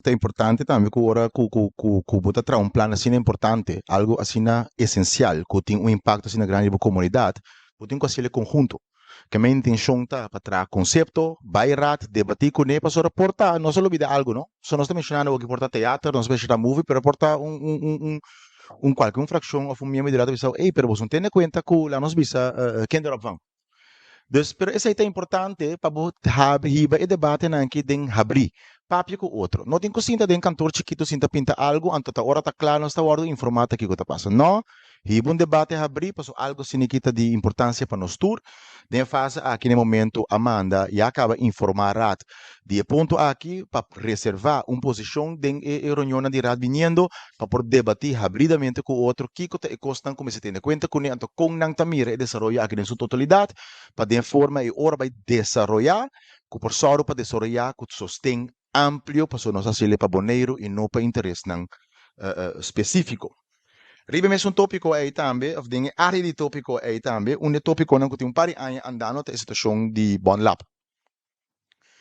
Ta importante tambe ku ora ku bo ta traha un plan asina importante, algu asina esensial ku tin un impakto asina grandi riba komunidat, bo tin ku hasiel e konhunto. Ke mi intenshon ta pa traha konsepto, bai rat, debatí kuné pasobra por ta nos a lubida algu no. So nos ta menshonando awor ki por ta teater, nos ta menshona movie, pero por ta un un un un un kualke un frakshon òf un miembro di rat a bisa ey pero boso no tene kuenta ku lanos bisa kinderopvang. Dus, pero esei ta importante pa bo hiba e debatenan aki den habrí, papia ku otro. No tin ku sinta den kantor chikitu sinta pinta algu, anto ta ora ta kla nos ta wòrdu informá ta kiko ta pasa. No, hiba un debate habrí pasobra algu asin'aki ta di importansia pa nos tur. Den e fase aki na e momentu a manda ya kaba informá Raad di e punto aki pa reservá un posishon den e reunionnan di Raad biniendo pa por debatí habridamente ku otro kiko ta e kosnan ku mester tene kuenta kuné anto kon nan ta mira e desaroyo aki den su totalidat pa den forma e ora bai desaroyá ku por sòru pa desaroyá ku sosten amplio pasobra nos a hasiel pa Boneiru i no pa interesnan spesífiko. Riba e mesun tópiko ei tambe òf den e área di tópiko ei tambe un di e tópikonan ku tin un par di aña andando ta e situashon di Bonlab.